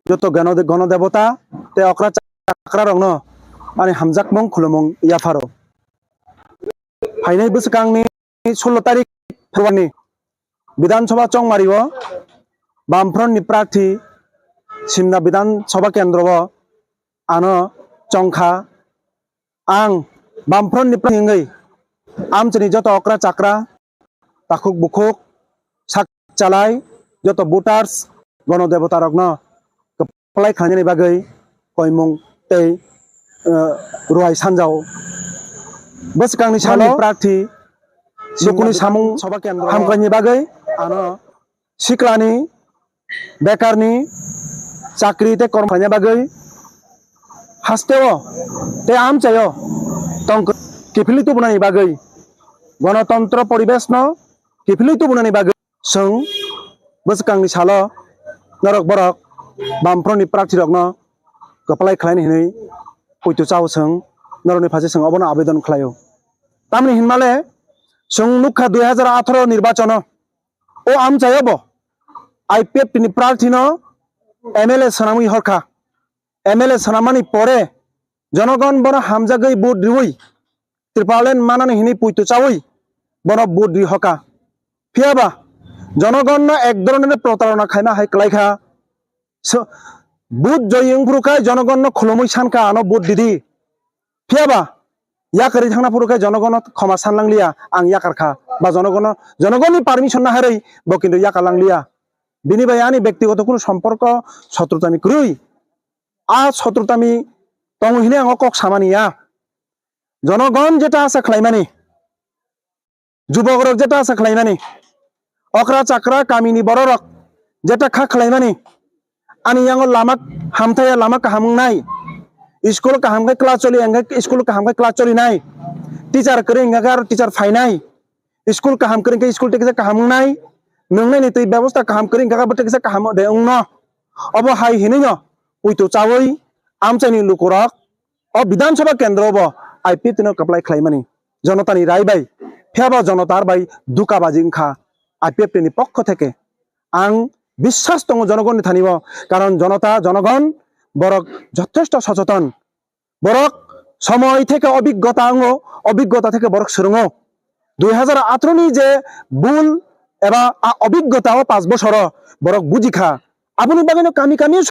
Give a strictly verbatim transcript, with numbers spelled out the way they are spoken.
joto gano-, gonodebota tei okra chakrarokno ani hamjakmung khulumung yapharo. Phainai bwswkangni sullo tarik February ni Bidhan Sabha Chongmario Bamfront ni prarthi Simna Bidhan Sabha Kendro o ano chongkha. Ang Bamfront ni prarthi wngwi amchini joto okra chakra, takhuk bukhuk, sak chalai, joto voters, gono debota rokno kwplai khlainani bagwi koimung tei, eh, ruhai sanjao. Bwswkangni salo prarthi dukuni samung hamkhaini bagwi ano siklani, bekarni, chakri tei kormo khlaina bagwi hasteo tei amchaio tong kiphilwi tubunani bagwi, gonotontro poribeshno kiphilwi tubunani bagwi chwng bwswkangni salo norok borok Bamfront ni prarthi rokno kwplai khlaini hinwi poito chao chwng norokni phaise chwng obono abedon khlaio. Tamni hinmale chwng nukha dui hajar atharo nirbachono o amchaio bo I P F T ni prarthino M L A swnamwi horkha. M L A swnammani pore jonogon bono hamjagwi vote riwi Tipraland manani hinwi poito chawi bono vote ri hoka. Phiyaba jonogonno ek dhoronor protarona khaima hai kwlaikha. So, vote joyi wngphuru khai jonogonno khulumwi sankha ano vote didi. Phiyaba yakarwi thangna phuru khe jonogono khoma sanlangliya, ang yakarkha ba jonogono, jonogonni permission naharwi bo kintu yakarlangliya. Bini bai ani bektigoto kunu somporko sotrutami kwrwi. A sotrutami tongo hinwi ang o kok samani ya. Jonogon jeta asa khlaimani, jubokrok jeta asa khlaimani, okra chakra kamini bororok jeta kha khlaimani, ani yango lama hamthaya, lama kaham wngnai, school kaham khe class choli, ang khe school kaham khe class cholinai, teacher kwrwi wngkha khe aro teacher phainai, school kaham kwrwi khe school tei kisa kaham wngnai, nwngnaini twi bebosta kaham kwrwi wngkha khe bo tei kisa kaham de wngno. Obo hai hinwi no poito chawi amchaini lukurok o Bidhan Sabha kendro bo I P F T no kwplai khlaimani jonotani rai bai, phiyaba jonota bai dukabaji wngkha I P F T ni pokho theke. Ang biswas tongo jonogonni thani o, karon jonota, jonogon borok jothesto socheton, borok somoy theke obiggota wngo, obiggota theke borok swrwngo. Dui hajar atharo ni je bul eba a obiggota o panch bosoro borok bujikha, aboni bagwino kami kami